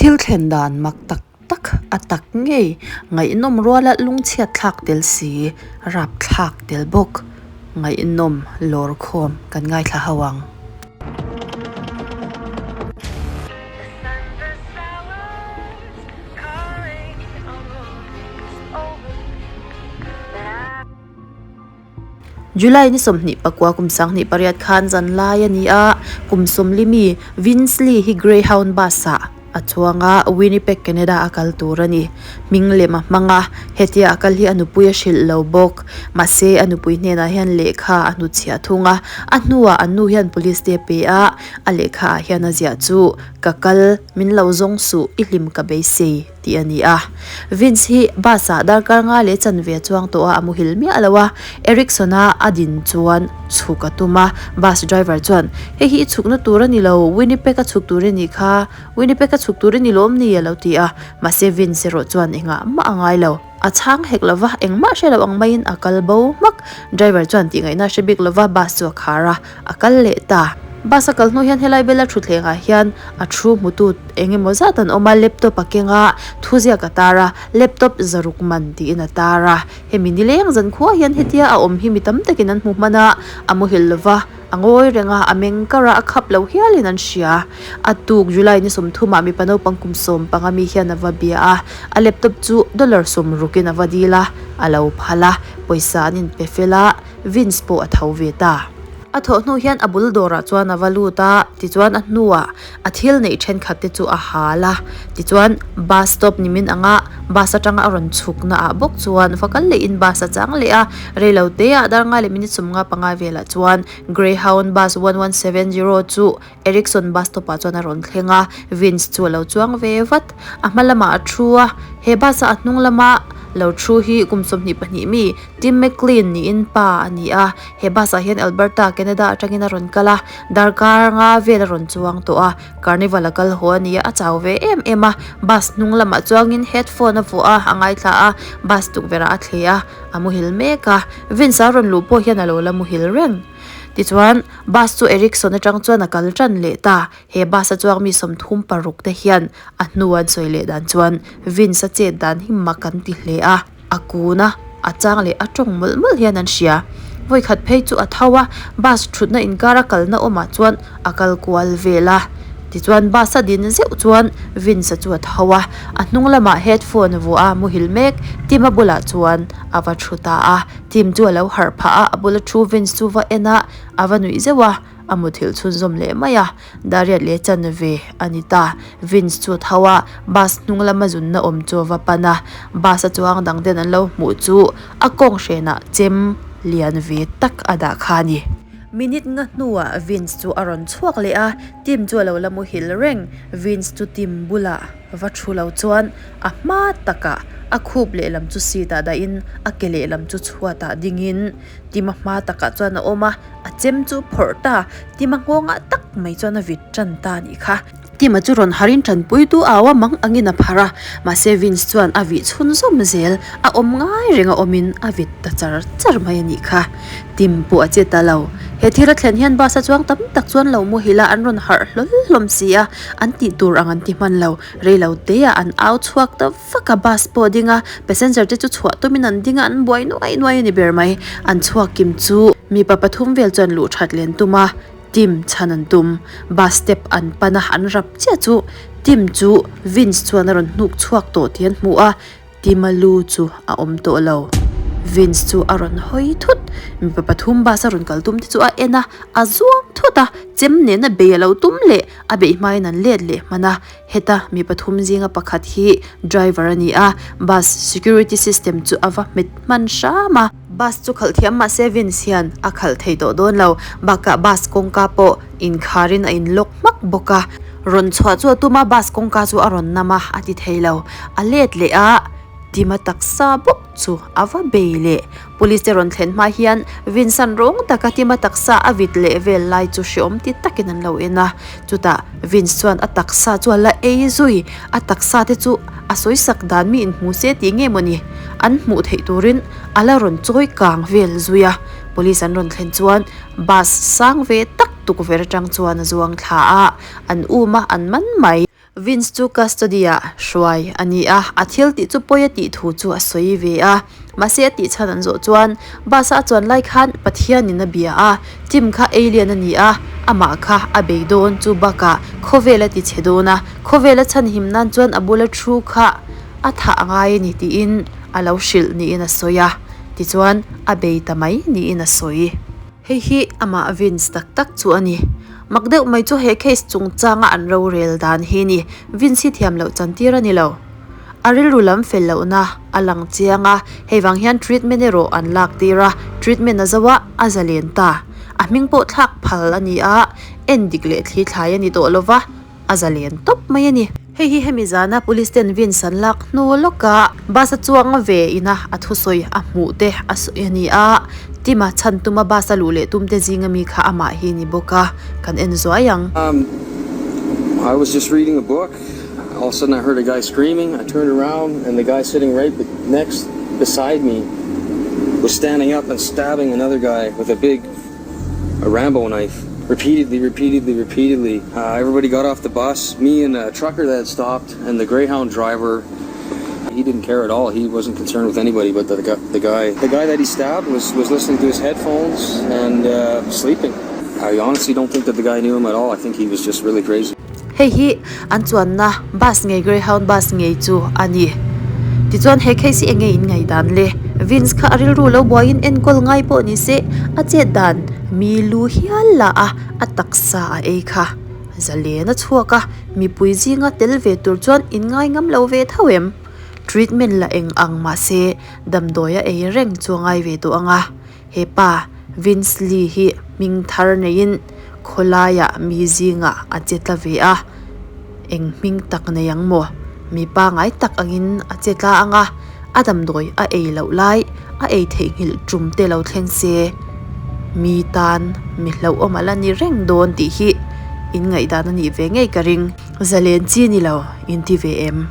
Thil thlen dan mak tak tak a tak ngei ngaihnawm ruala lungchhiat thlak tel si, rapthlak tel bawk ngaihnawm lawrkhawm kan ngaithla ho ang. July ni 24 kum 28 khan zan lai a ni a, kum 40 mi Vince Lee hi Greyhound bus-ah a chuang a, Winnipeg, Canada a kal tur a ni. Hming lem a hmang a, hetia a kal hi a nupui a hrilh lo bawk. Mahse, a nupui hnenah hian lehkha a hnutchhiah thung a, a hnuah an nu hian police te a pe a, a lehkhaah hian a ziah chu, Ka kal, min lo zawng suh, i hlim ka beisei. tih a ni a. Vince hi bus ah darkar nga leh chanve a chuang tawh a, a muhil miah lo a. Erickson-a a din chuan chhuk a tum a, bus driver chuan, Hei hi i chhukna tur a ni lo, Winnipeg a chhuk tur i nih kha, Winnipeg a chhuk tur i ni lawm ni? a lo ti a. Mahse Vince erawh chuan engah mah a ngai lo. A chhang hek lo va, engmah hre lo ang maiin a kal bo hmak. Driver chuan tihngaihna a hre bik lo va, bus chu a khar a, a kal leh ta. Bus a kal hnu hian helai bela thutthlengah hian a thu hmutu eng emaw zat an awm a, laptop a keng a, thuziak a tar a, laptop zaruk man tiin a tar a. Hemi nileng zan khuah hian hetia a awm hi mi tam takin an hmu hman a, a muhil lo va, a ngawi reng a, a meng kar a, a khap lo hialin an hria. A tuk July ni sawmthumah mipa naupang kum sawm panga mi hian a va bia a, a laptop chu dollar sawm rukin a va dil a, a lo phal a, pawisa an inpe fel a, Vince pawh a tho ve ta. A thawh hnu hian a bul dawrah chuan a va lut a, tichuan a hnuah a thil neih thenkhat te chu a hal a, tichuan bus stop ni min anga bus atanga a rawn chhukna ah bawk chuan va kal lehin bus a chang leh a, reilo te ah dar ngai leh minute 55 velah chuan Greyhound bus 1170 chu Erickson bus stop ah chuan a rawn thleng a, Vince chu a lo chuang ve vat. A hma lamah a thu a, he bus a a hnung lama lo thu hi kum 22 mi Tim McLean niin pa a ni a, he bus ah hian Alberta, Canada atangin a rawn kal a, darkar nga vel a rawn chuang tawh a, Carnival a kal haw a ni a, a chau ve em em a, bus hnung lamah chuangin headphone a vuah a, a ngaithla a, bus tukverh ah a thle a, a muhil mek a, Vince a rawn luh pawh hian a lo la muhil reng. Tichuan, bus chu Erickson atang chuan a kal tan leh ta, he bus a chuang mi 36 te hian a hnu an sawi leh dan chuan Vince a chet dan hi mak an ti hle a, a kun a, a chang leh a tawng mawlh mawlh hian an hria. Vawikhat phei chu a tho a, bus thutna inkar a kalna awmah chuan a kal kual vel a. Tichuan bus a din zeuh chuan Vince a chu a tho a, a hnung lamah headphone a vuah a, muhil mek Tim a bulah chuan a va thu ta a. Tim chu a lo harh phah a, a bula thu Vince chu va en a, a va nuih zeuh a, a muthilh chhunzawm leh mai a. Dariat leh chanve a ni ta. Vince chu a tho a, bus hnung lama zunna awm chu a va pan a, bus a chuang dang ten an lo hmuh chu a kawng hrenah chem lian ve tak a dah kha a ni. Minute nga hnuah Vince chu a rawn chhuak leh a, Tim chu a lo la muhil reng. Vince chu Tim bulah va thu lo chuan a hma takah a khup lehlam chu seat ah dahin a ke lehlam chu chhuatah dingin Tim a hma takah chuan a awm a. A chem chu phawrh ta, Tima nghawngah tak mai chuan a vit tan ta a nih kha. Tima chu rawn harin tanpui tu au a mang angin a phar a, mahse Vince chuan a vih chhunzawm zel, a awm ngai reng a awmin a vit ta char char mai a nih kha. Tim pawh a che ta lo. He thil a thlen hian bus a chuang tam tak chuan lo muhil a, an rawn harh hlawl hlawm si a, an tih tur ang an ti hman lo. Rei lo teah an au chhuak ta vak a, bus pawh a ding a, passenger te chu chhuah tumin an ding a, an buai nuai nuai a ni ber mai. An chhuak kim chu mipa pathum vel chuan luh that len tum a, Tim chhan an tum. Bus step an pan a, an rap chiah chu Tim chu Vince chuan a rawn hnuk chhuak tawh tih an hmu a, Tima lu chu a awm tawh lo. Vince chu a rawn hawi thut. Mipa pathum bus a rawn kal tum te chu a en a, a zuang thut a, chem nena bei a lo tum leh a beih hmain an let leh hman a. Heta mi pathum zinga pakhat hi driver a ni a, bus security system chu a va hmet hman hram a. Bus chu khalh thiam mah se Vince hian a khalh thei tawh dawn lo, bakah bus kawngka pawh inkharin a inlock hmak bawk a. Rawn chhuah chu a tum a, bus kawngka chu a rawn nam a, a ti thei lo. A let leh a, Tima taksa bawk chu a va bei leh. Police te rawn thlen hma hian Vince-a'n rawng taka Tima taksa a vit leh vel lai chu hreawm ti takin an lo en a. Chutah Vince chuan a taksa chu a la ei zui, a taksa te chu a sawisak dan mi inhmu se tih nge mawni an hmuh theih turin a la rawn chawi kang vel zui a. Police an rawn thlen chuan bus sang ve tak tukverh atang chuan a zuang thla a, an um a, an man mai. Vince chu custody ah hruai a ni a, a thil tih chu pawi a tih thu chu a sawi ve a. Mahse a tih chhan an zawh chuan bus a a chuan lai khan Pathian in a bia a, Tim kha alien a ni a, amah kha a bei dawn chu bakah khawvel a ti chhe dawn a, khawvel a chhan him nan chuan a bula thu kha a thah a ngai a ni tiin a lo hrilh niin a sawi a, tichuan a bei ta mai niin a sawi. Hei hi amah Vince tak tak chu a ni. Mak deuh mai chu he case chungchanga an rorel dan hi ni. Vince hi thiam loh chantir a ni lo. A rilru lam fel lohna a lang chiang a, hei vang hian treatment erawh an lak tir a, treatment a zo a, a zalen ta. A hming pawh thlak phal a ni a, en dik leh thli thlai a ni tawh lo va. A zalen tawp mai a ni. Hei hi hemi zana police ten Vince an lak hnu lawka bus a chuang ve ina a thusawi a hmuh te a sawi a ni a, Tim-a chhan tuma bus a luh leh tum te zinga mi kha amah hi ni bawk a, kan en zuai ang. I was just reading a book, all of a sudden I heard a guy screaming, I turned around and the guy sitting right next beside me was standing up and stabbing another guy with a big a Rambo knife repeatedly, repeatedly, repeatedly. Uh, everybody got off the bus. Me and a trucker that had stopped and the Greyhound driver, he didn't care at all. He wasn't concerned with anybody but the, the guy. The guy that he stabbed was, was listening to his headphones and uh, sleeping. I honestly don't think that the guy knew him at all. I think he was just really crazy. Hei hi an chuanna bus ngei Greyhound bus ngei chu a ni. Tichuan he case hi enge in ngaihdan le? Vince kha a rilru lo buaiin enkawl ngai pawh ni se a chet dan mi lu hial lah a a taksa a ei kha. Zalen a chhuak a, mipui zinga tel ve tur chuan in ngai ngam lo ve tho em? Treatment la eng ang mahse damdawi a ei reng chu a ngai ve tawh ang a. He pa Vince Lee hi hming thar neiin khawlaiah mi zingah a che tla ve a, eng hming tak nei ang maw? Mi pangai tak angin a che tla ang a, a damdawi a ei loh lai a ei theihnghilh tum te lo thleng se, mi tan mi hlauhawm a la ni reng dawn tih hi inngaihdan a nih ve ngei ka ring. Zalen chi ni lo inti ve em?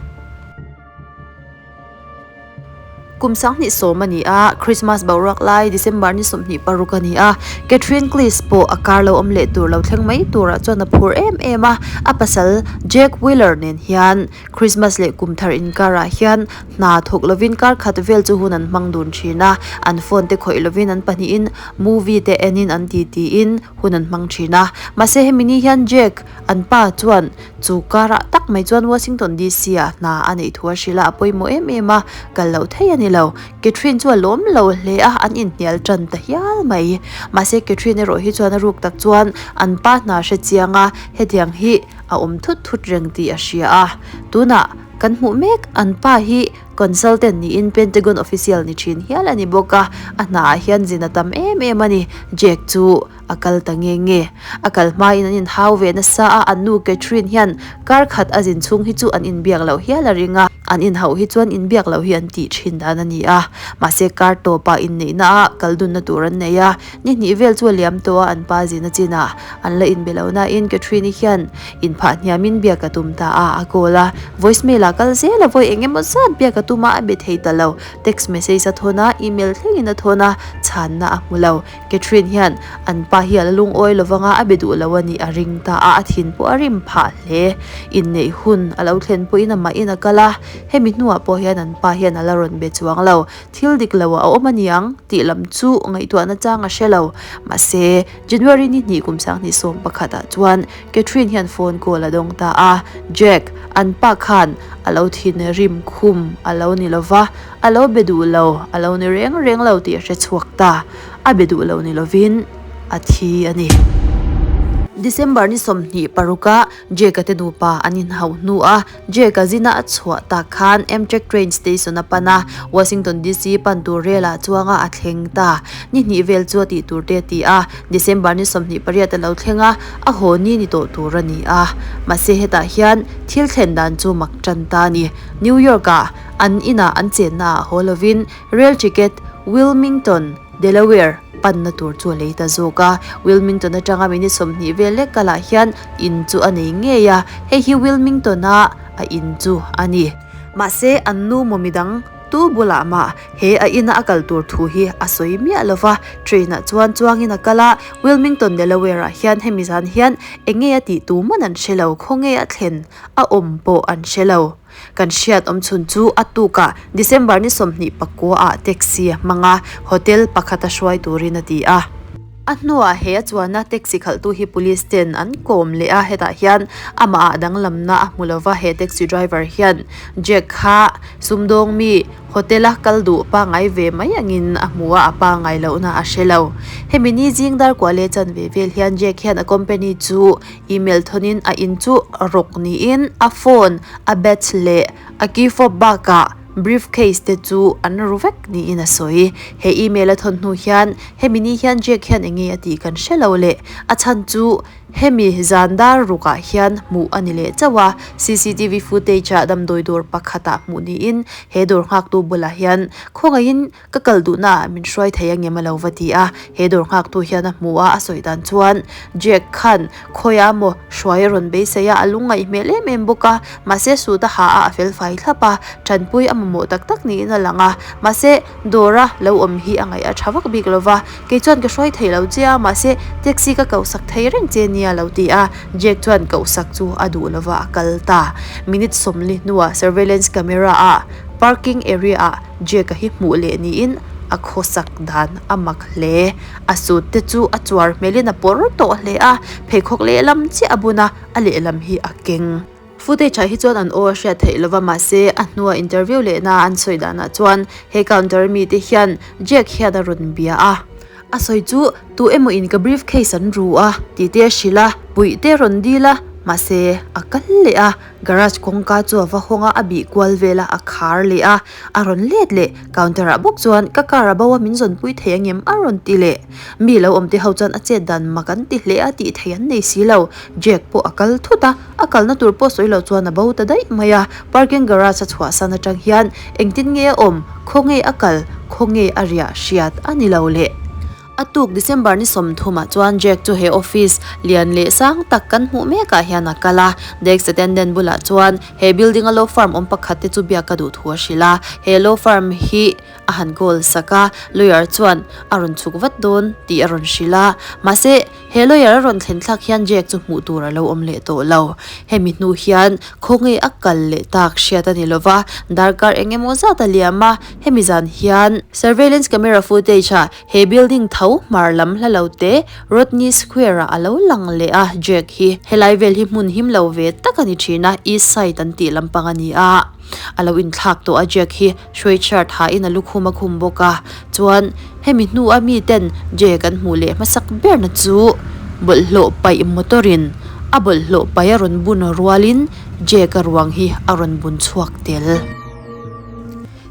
Kum 2010 a ni a, Christmas boruak lai December ni 26 a ni a, Catherine Cleese pawh a kar lo awm leh tur lo thleng mai turah chuan a phur em em a, a pasal Jack Wheeler nen hian Christmas leh kum thar inkarah hian hna thawk lovin kar khat vel chu hun an hmang dun thin a, an phone te khawih lovin an pahnihin movie te enin an titiin hun an hmang thin a, mahse hemi ni hian Jack an pa chuan Chu karah tak mai chuan Washington DC ah hna a neih thu a hrilh a, a pawimawh em em a, kal loh thei a ni lo. Catherine chu a lawm lo hle a, an inhnial tan ta hial mai. Mahse Catherine erawh hi chuan a ruk tak chuan an pa hna hre chiang a, hetiang hi a awm thut thut reng tih a hria a. Tunah kan hmuh mek an pa hi Consultant niin Pentagon official ni thin hial a ni bawk a, a hnaah hian zin a tam em em a ni. Jack chu. A kal ta nge nge. A kal hmain an inhau ve nasa a, an nu Catherine hian kar khat a zin chhung hi chu an inbiak loh hial a ring a, an inhauh hi chuan inbiak loh hi an tih thin dan a ni a. Mahse kar tawpah inneihna ah kal dunna tur an nei a, ni hnih vel chu a liam tawh a, an pa zin a chinah an la inbe lo nain Catherine-i hian inphah hniamin biak a tum ta a, a call a, voicemail ah kal zel a, vawi eng emaw zat biak a tum a, a be thei ta lo, text message a thawn a, email thlengin a thawn a, chhanna a hmu lo. Catherine hian an pa hi a la lungawi lo vanga a be duh lo a nih a ring ta a, a thin pawh a rim phah hle. Inneih hun a lo thlen pawhin amahin a kal a, hemi hnuah pawh hian an pa hian a la rawn be chuang lo. Thil dik lo a awm a niang tih lam chu ngaihtuahna chang a hre lo. Mahse, January ni hnih kum 2011 ah chuan Catherine hian phone call a dawng ta a, Jack, an pa khan a lo thin rim khum a lo ni lo va, A lo be duh lo, a lo ni reng reng lo tih a hre chhuak ta. A be duh lo ni lovin a thi a ni. December ni 26 a Jake-a te nupa an inhauh hnu a Jake-a zina a chhuah tak khan Amtrak train station a pan a, Washington DC pan tur rel ah chuang a a thleng ta. Ni hnih vel chu a tih tur te a ti a, December ni 28 a lo thleng a, a haw ni ni tawh tur a ni a. Mahse hetah hian thil thlen dan chu mak tan ta a ni. New York-ah An inah an chenna ah haw lovin rail ticket Wilmington, Delaware panna tur chu a lei ta zawk a. Wilmington atanga minute 20 vel lek kalah hian in chu a nei ngei a, hei hi Wilmington-a a in chu a ni. Mahse, an nu maw midang Tu bulah mah he a ina a kal tur thu hi a sawi miah lo va, train ah chuan chuangin a kal a, Wilmington, Delaware ah hian hemi zan hian eng nge a tih tu man an hre lo, khaw nge a thlen a awm pawh an hre lo. Kan hriat awm chhun chu a tukah December ni 24 ah taxi a hmang a, hotel pakhata hruai turin a ti a. A hnuah he a chuanna taxi khalhtu hi police ten an kawm leh a, hetah hian amah ah danglamna a hmu lova, he taxi driver hian Jack kha sumdawng mi hotel a kal duh pangngai ve mai angin a hmu a, a pangngai lohna a hre lo. Hemi ni zing dar kuah leh chanve vel hian Jack hian a company chu email thawnin a in chu rawk niin a phone, a badge leh a key fob bakah Briefcase te chu an ru vek niin a sawi. He email a thawn hnu hian hemi ni hian Jack hian eng nge a tih kan hre lo le. A chhan chu hemi zan dar rukah hian hmuh a ni leh chauh a, cctv footage ah damdawi dawr pakhatah hmuh niin he dawr nghaktu bulah hian khawngaihin ka kal duhna ah min hruai thei a ngem a lo va ti a. He dawr nghaktu hian a hmu a, a sawi dan chuan Jack khan khawiah maw hruai a rawn beisei a, a lungngaih hmel em em bawk a, mahse suit a ha a, a fel fai thlap a, tanpui a mamawh tak tak niin a lang a, mahse dawra lo awm hi a ngaih a tha vak bik lo va, kei chuan ka hruai thei lo che a, mahse taxi ka kohsak thei reng che nia lo ti a, Jack chuan kohsak chu a duh lo va, a kal ta. Minute 40 hnuah surveillance camera ah parking area ah Jack a hi hmuh leh niin a khawsak dan a mak hle. A suit te chu a chuar hmelin a pawr tawh hle a, pheikhawk lehlam chiah a bun a, a lehlam hi a keng. Footage ah hi chuan an aw a hriat theih lova mahse a hnua interview lehna an sawi danah chuan he counter mi te hian Jack hian a rawn bia a. A sawi chu tu emaw in ka briefcase an ru a tih te a hrilh a, puih te rawn dil a, mahse a kal leh a. Garage kawngka chu a va hawng a, a bih kual vel a, a khar leh a, a rawn let leh. Counter ah bawk chuan ka car a bo a min zawnpui thei angem a rawn ti leh. Mi lo awm te ho chuan a chet dan mak an ti hle a tih thei an nei si lo. Jack pawh a kal thut a, a kalna tur pawh sawi lo chuan a bo ta daih mai a. Parking garage a chhuahsan atang hian engtin nge a awm, khawnge a kal, khawnge a riah hriat a ni lo leh. A tuk December ni 30 ah chuan Jack chu he office lian leh sang tak kan hmuh mek ah hian a kal a. Desk attendant bulah chuan he building a law firm awm pakhat te chu biak ka duh thu a hrilh a. He law firm hi a han call sak a, lawyer chuan a rawn chhuk vat dawn tih a rawn hrilh a. Mahse, he lawyer a rawn thlen thlak hian Jack chu hmuh tur a lo awm leh tawh lo. Hemi hnu hian khawnge a kal leh tak hriat a ni lova, darkar eng emaw zat a liam a, hemi zan hian surveillance camera footage ah He building tho hmar lam hla lo te Rodney Square ah a lo lang leh a, Jack hi helai vel hi hmun him lo ve tak a ni thin a, East Side an tih lampang a ni a, a lo inthlak tawh a, Jack hi sweatshirt ha in a lukhum a khum bawk a, chuan hemi hnu a mi ten Jack an hmuh leh hmasak ber na chu bawlhhlawh paih motor in a bawlhhlawh paih a rawn bun rual in Jack a ruang hi a rawn bun chhuak tel.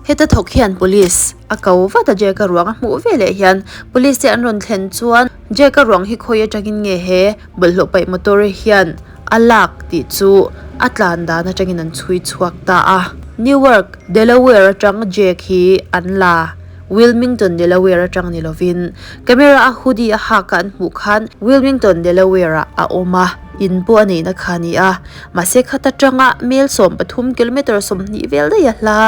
Heta thawk hian police a ko vat a, Jack-a ruang a hmuh veleh hian police te an rawn thlen chuan Jack-a ruang hi khawi atangin nge he bawlhhlawh paih motor hian a lak tih chu a tlan dan atangin an chhui chhuak ta a. Newark, Delaware atang Jack hi an la Wilmington, Delaware atang ni lovin camera a hoodie a hak a an hmuh khan Wilmington, Delaware ah a awm a, in pawh a neihna kha a ni a. Mahse khat atanga mel 13 kilometer 20 vel daih a hla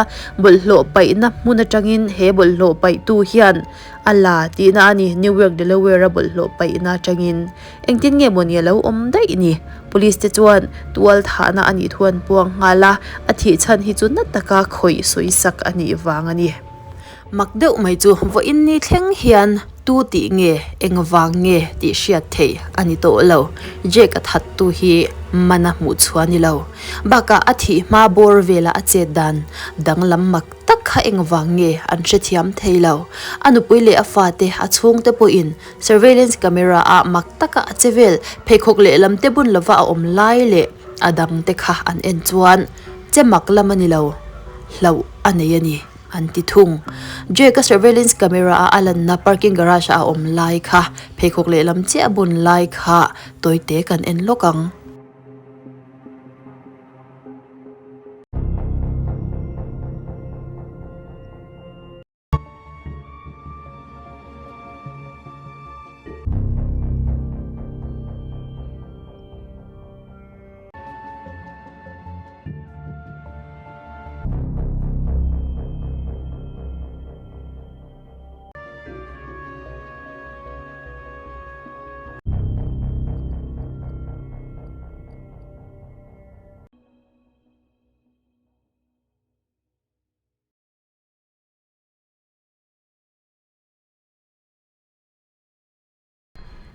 bawlhhlawh paihna hmun atangin he bawlhhlawh paihtu hian a la tihna a ni. Newark Delaware a bawlhhlawh paihna atangin engtin nge mawni a lo awm daih ni. Police te chuan tual thahna a nih thu an puang nghal a, a thih chhan hi chu na taka khawih sawi sak a nih vang a ni. Mak deuh mai chu vawiin ni thleng hian tu tih nge eng vang nge tih hriat theih a ni tawh lo. Jack a that tu hi man a hmuh chhuah a ni lo. Bakah a thih hma bawr vela a chet dan danglam mak tak kha eng vang nge an hrethiam thei lo. A nupui leh a fate a chhungte pawhin surveillance camera ah mak taka a che vel pheikhawk lehlam te bun lova a awm lai leh a dangte kha an en chuan che mak lam a ni lo hlauh a nei a ni. An ti thung. Jake-a surveillance camera a a lanna parking garage a a awm lai kha pheikhawk lehlam chiah a bun lai kha tawite kan en lawk ang.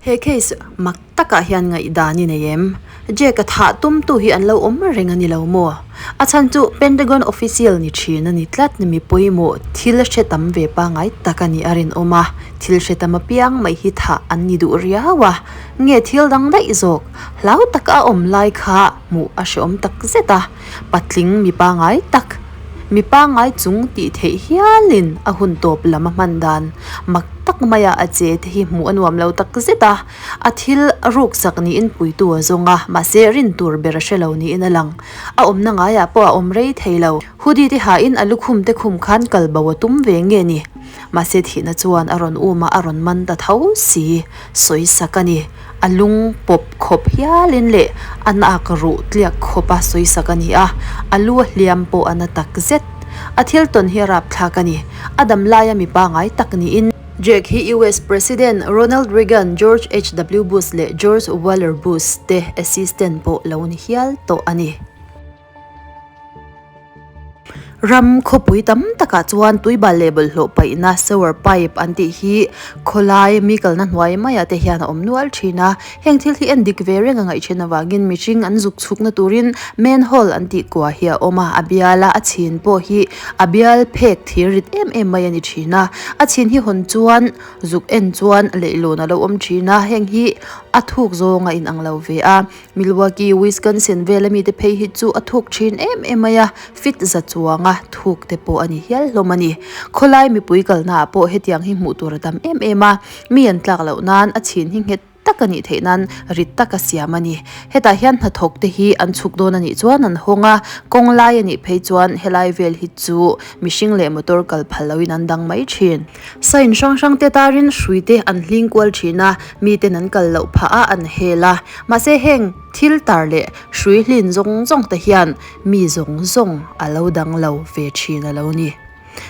He case mak takah hian ngaihdan i nei em? Jake-a thah tumtu hi an lo awm reng a ni lo maw? A chhan chu Pentagon official ni thin a ni tlat ni mi pawimawh thil hre tam ve pangngai tak a nih a rinawm a, thil hre tam apiang mai hi thah an ni duh riau a, nge thil dang daih zawk? Hlau taka a awm lai kha hmuh a hreawm tak zet a, patling mi pangngai tak, mi pangngai chung tih theih hialin a hun tawp lam a hman dan mak tak maia a che te hi hmuh a nuam lo tak zet a, a thil ruksak niin puitu a zawng a, mahse rin tur ber a hre lo niin a lang. A awmna ngaiah pawh a awm rei thei lo. Hoodie te hain a lukhum te khum khan kal bo a tum ve nge ni? Mahse thihna chuan a rawn um a, a rawn man ta tho si. Sawisak a ni. A lung pawp khawp hialin leh a nak ruh tliak khawpa sawisak a ni a, a lu a hliam pawh a na tak zet. A thil tawn hi a rapthlak a ni. A dam laia mi pangai tak niin. Jake hi US President Ronald Reagan, George HW Bush leh George Waller Bush te assistant pawh lo ni hial tawh a ni. Ram khawpui tam takah chuan tuibal leh bawlhhlawh paihna sewer pipe an tih hi khawlai mi kalna hnuai maiah te hian a awm nual thin a. Heng thil hi en dik ve reng a ngaih thin avangin mihring an zuk chhukna turin manhole an tih kua hi a awm a, a bial a, a chhin pawh hi a bial phek thir rit em em mai a ni thin a. A chhin hi hawn chuan zuk en chuan leihlawn a lo awm thin a, heng hi a thuk zawng a inang lo ve a. Milwaukee, Wisconsin vela mite phei hi chu a thuk thin em em mai a, fit za chuanga thuk te pawh a ni hial hlawm a ni. Khawlai mipui kalnaah pawh hetiang hi hmuh tur a tam em em a, mi an tlak loh nan a chhin hi nghet tak a nih theih nan rit taka siam a ni. Hetah hian hnathawk te hi an chhuk dawn a nih chuan an hawng a, kawng lai a nih phei chuan helai vel hi chu mihring leh motor kal phal loin an dang mai thin. Sign hrang hrang te tarin hrui te an hling kual thin a, miten an kal loh phah a an hel a. Mahse heng thil tar leh hrui hlin zawng zawng te hian mi zawng zawng a lo dang lo ve thin a lo ni.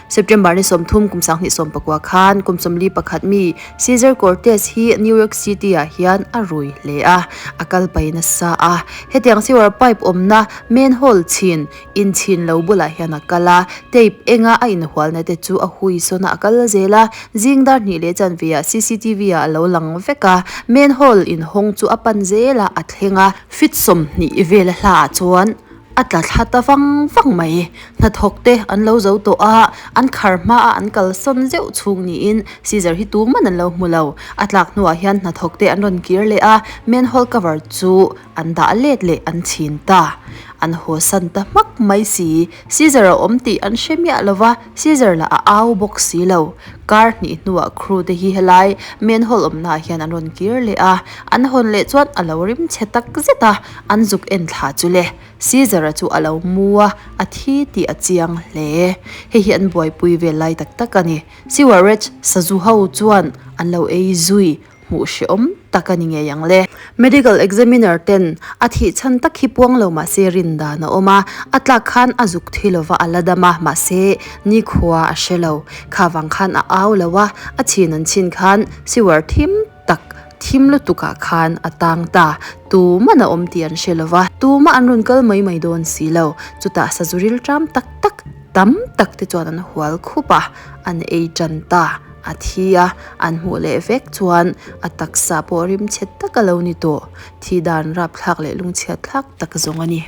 September ni 30 kum 2019 khan kum 41 mi Cesar Cortez hi New York City ah hian a rui hle a, a kal pai nasa a. Hetiang sewer pipe awmna manhole chhin Inchhin lo bulah hian a kal a, tape enga a inhualna te chu a hui sawn a, a kal zel a, zing dar hnih leh chanve ah cctv ah a lo lang vek a, manhole inhawng chu a pan zel a, a thleng a, fit 20 vel a hla ah chuan a tla thla ta vang vang mai, hnathawk te an lo zo tawh a, an khar hma a an kalsawn zeuh chhung niin Caesar hi tuman an lo hmu lo, a tlak hnuah hian hnathawk te an rawn kir leh a, manhole cover chu An dah let leh an chhin ta. An haw san ta hmak mai si. Caesar a awm tih an hre miah lo va, Caesar lah a au bawk si lo. Kar hnih hnuah crew te hi helai manhole awmnaah hian an rawn kir leh a, an hawn leh chuan a lo rim chhe tak zet a, an zuk en thla chu le. Caesar a chu a lo mu a, a thi tih a chiang hle. Hei hi an buaipui vel lai tak tak a ni. Sewerage sazu ho chuan an lo ei zui. Hmuh hrehawm tak a ni ngei ang le. Medical examiner ten a thih chhan tak hi puang lo mahse rin dan a awm a, a tlak khan a zuk thi lova a la dam a, mahse nikhua a hre lo. Kha vang khan a au lo a, a chhin an chhin khan sewer thim tak thim lutuk ah khan a tang ta. Tuman a awm tih an hre lova, tumah an rawn kal mai mai dawn si lo. Chutah sazu rilṭam tak tak tam tak te chuan an hual khup a, an ei tan ta. A thi a, an hmuh leh vek chuan a taksa pawh rim chhe tak a lo ni tawh. Thi dan rapthlak leh lungchhiat thlak tak zawng a ni.